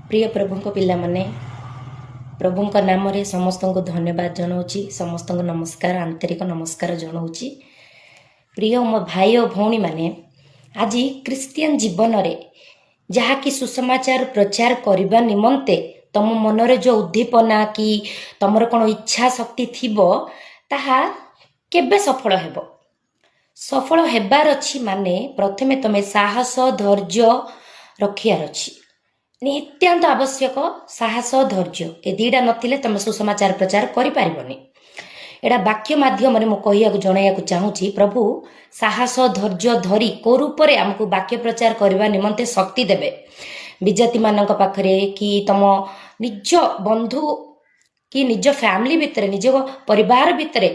ପ୍ରିୟ ପ୍ରଭୁଙ୍କ ପିଲାମାନେ, ପ୍ରଭୁଙ୍କ ନାମରେ ସମସ୍ତଙ୍କୁ ଧନ୍ୟବାଦ ଜଣାଉଛି, ସମସ୍ତଙ୍କୁ ନମସ୍କାର, ଆନ୍ତରିକ ନମସ୍କାର ଜଣାଉଛି। ପ୍ରିୟ ମୋ ଭାଇ ଓ ଭଉଣୀମାନେ, ଆଜି ଖ୍ରୀଷ୍ଟିଆନ ଜୀବନରେ ଯାହାକି ସୁସମାଚାର ପ୍ରଚାର କରିବା ନିମନ୍ତେ ତମ ମନରେ ଯେଉଁ ଉଦ୍ଦୀପନା କି ତମର କ'ଣ ଇଚ୍ଛା ଶକ୍ତି ଥିବ, ତାହା କେବେ ସଫଳ ହେବ? ସଫଳ ହେବାର ଅଛି ମାନେ ପ୍ରଥମେ ତମେ ସାହସ ଧୈର୍ଯ୍ୟ ରଖିବାର ଅଛି। ନିତ୍ୟାନ୍ତ ଆବଶ୍ୟକ ସାହସ ଧୈର୍ଯ୍ୟ। ଏ ଦୁଇଟା ନଥିଲେ ତମେ ସୁସମାଚାର ପ୍ରଚାର କରିପାରିବନି। ଏଇଟା ବାକ୍ୟ ମାଧ୍ୟମରେ ମୁଁ କହିବାକୁ ଜଣାଇବାକୁ ଚାହୁଁଛି। ପ୍ରଭୁ ସାହସ ଧୈର୍ଯ୍ୟ ଧରି କୋଉ ରୂପରେ ଆମକୁ ବାକ୍ୟ ପ୍ରଚାର କରିବା ନିମନ୍ତେ ଶକ୍ତି ଦେବେ। ବିଜାତିମାନଙ୍କ ପାଖରେ କି ତମ ନିଜ ବନ୍ଧୁ କି ନିଜ ଫ୍ୟାମିଲି ଭିତରେ, ନିଜ ପରିବାର ଭିତରେ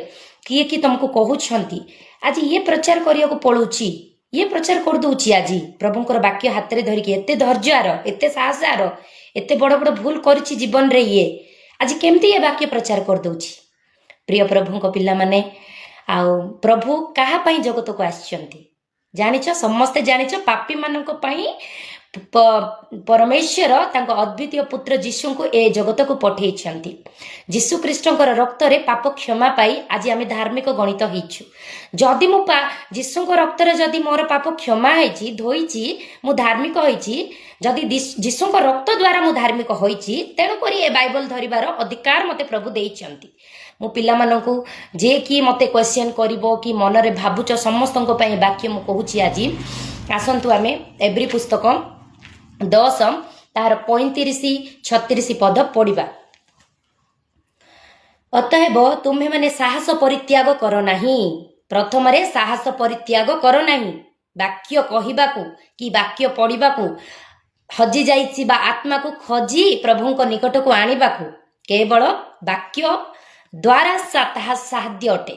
କିଏ କି ତମକୁ କହୁଛନ୍ତି, ଆଜି ଇଏ ପ୍ରଚାର କରିବାକୁ ପଳଉଛି, ଇଏ ପ୍ରଚାର କରିଦଉଛି, ଆଜି ପ୍ରଭୁଙ୍କର ବାକ୍ୟ ହାତରେ ଧରିକି ଏତେ ଧୈର୍ଯ୍ୟ ଆର, ଏତେ ସାହସ ଆର, ଏତେ ବଡ଼ ବଡ଼ ଭୁଲ କରିଛି ଜୀବନରେ ଇଏ, ଆଜି କେମିତି ଇଏ ବାକ୍ୟ ପ୍ରଚାର କରିଦଉଛି? ପ୍ରିୟ ପ୍ରଭୁଙ୍କ ପିଲାମାନେ, ଆଉ ପ୍ରଭୁ କାହା ପାଇଁ ଜଗତକୁ ଆସିଛନ୍ତି ଜାଣିଛ? ସମସ୍ତେ ଜାଣିଛ, ପାପୀମାନଙ୍କ ପାଇଁ ପରମେଶ୍ୱର ତାଙ୍କ ଅଦ୍ୱିତୀୟ ପୁତ୍ର ଯୀଶୁଙ୍କୁ ଏ ଜଗତକୁ ପଠେଇଛନ୍ତି। ଯୀଶୁ ଖ୍ରୀଷ୍ଟଙ୍କର ରକ୍ତରେ ପାପ କ୍ଷମା ପାଇ ଆଜି ଆମେ ଧାର୍ମିକ ଗଣିତ ହେଇଛୁ। ଯଦି ମୁଁ ଯୀଶୁଙ୍କ ରକ୍ତରେ ଯଦି ମୋର ପାପ କ୍ଷମା ହେଇଛି, ଧୋଇଛି, ମୁଁ ଧାର୍ମିକ ହେଇଛି, ଯଦି ଯୀଶୁଙ୍କ ରକ୍ତ ଦ୍ୱାରା ମୁଁ ଧାର୍ମିକ ହୋଇଛି, ତେଣୁକରି ଏ ବାଇବଲ ଧରିବାର ଅଧିକାର ମୋତେ ପ୍ରଭୁ ଦେଇଛନ୍ତି। ମୁଁ ପିଲାମାନଙ୍କୁ, ଯେ କି ମୋତେ କ୍ୱେଶ୍ଚନ୍ କରିବ କି ମନରେ ଭାବୁଛ, ସମସ୍ତଙ୍କ ପାଇଁ ବାକ୍ୟ ମୁଁ କହୁଛି ଆଜି। ଆସନ୍ତୁ ଆମେ ଏବ୍ରୀ ପୁସ୍ତକ 10 ତାହାର 35 36 ପଦ ପଢ଼ିବା। ଅତଏବ ତୁମ୍ଭେମାନେ ସାହସ ପରିତ୍ୟାଗ କର ନାହିଁ। ପ୍ରଥମରେ ସାହସ ପରିତ୍ୟାଗ କର ନାହିଁ ବାକ୍ୟ କହିବାକୁ କି ବାକ୍ୟ ପଢ଼ିବାକୁ, ହଜି ଯାଇଥିବା ଆତ୍ମାକୁ ଖୋଜି ପ୍ରଭୁଙ୍କ ନିକଟକୁ ଆଣିବାକୁ। କେବଳ ବାକ୍ୟ ଦ୍ୱାରା ତାହା ସାଧ୍ୟ ଅଟେ।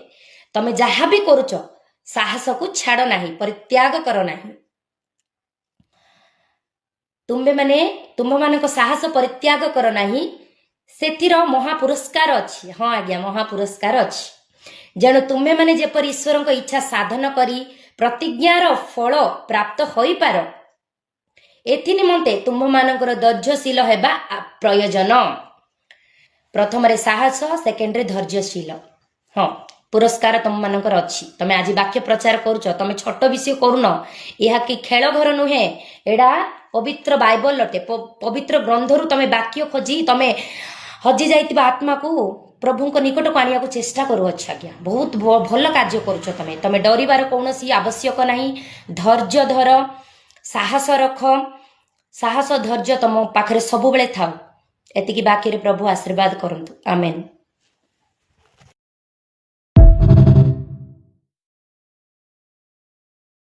ତମେ ଯାହା ବି କରୁଛ, ସାହସକୁ ଛାଡ଼ ନାହିଁ, ପରିତ୍ୟାଗ କର ନାହିଁ। ତୁମ୍ଭେମାନେ ତୁମ୍ଭମାନଙ୍କ ସାହସ ପରିତ୍ୟାଗ କର ନାହିଁ, ସେଥିର ମହା ପୁରସ୍କାର ଅଛି। ହଁ ଆଜ୍ଞା, ମହା ପୁରସ୍କାର ଅଛି। ଯେଣୁ ତୁମ୍ଭେମାନେ ଯେପରି ଈଶ୍ୱରଙ୍କ ଇଚ୍ଛା ସାଧନ କରି ପ୍ରତିଜ୍ଞାର ଫଳ ପ୍ରାପ୍ତ ହୋଇପାର, ଏଥି ନିମନ୍ତେ ତୁମ୍ଭମାନଙ୍କର ଧୈର୍ଯ୍ୟଶୀଳ ହେବା ପ୍ରୟୋଜନ। ପ୍ରଥମରେ ସାହସ, ସେକେଣ୍ଡରେ ଧୈର୍ଯ୍ୟଶୀଳ। ହଁ, ପୁରସ୍କାର ତମମାନଙ୍କର ଅଛି। ତମେ ଆଜି ବାକ୍ୟ ପ୍ରଚାର କରୁଛ, ତମେ ଛୋଟ ବିଷୟ କରୁନ। ଏହା କି ଖେଳ ଘର ନୁହେଁ, ଏଇଟା ପବିତ୍ର ବାଇବଲ ଅଟେ। ପବିତ୍ର ଗ୍ରନ୍ଥରୁ ତମେ ବାକ୍ୟ ଖୋଜି ତମେ ହଜି ଯାଇଥିବା ଆତ୍ମାକୁ ପ୍ରଭୁଙ୍କ ନିକଟକୁ ଆଣିବାକୁ ଚେଷ୍ଟା କରୁଅଛ। ଆଜ୍ଞା, ବହୁତ ଭଲ କାର୍ଯ୍ୟ କରୁଛ ତମେ। ତମେ ଡରିବାର କୌଣସି ଆବଶ୍ୟକ ନାହିଁ। ଧୈର୍ଯ୍ୟ ଧର, ସାହସ ରଖ, ସାହସ ଧୈର୍ଯ୍ୟ ତମ ପାଖରେ ସବୁବେଳେ ଥାଉ। ଏତିକି ବାକ୍ୟରେ ପ୍ରଭୁ ଆଶୀର୍ବାଦ କରନ୍ତୁ। ଆମେନ୍।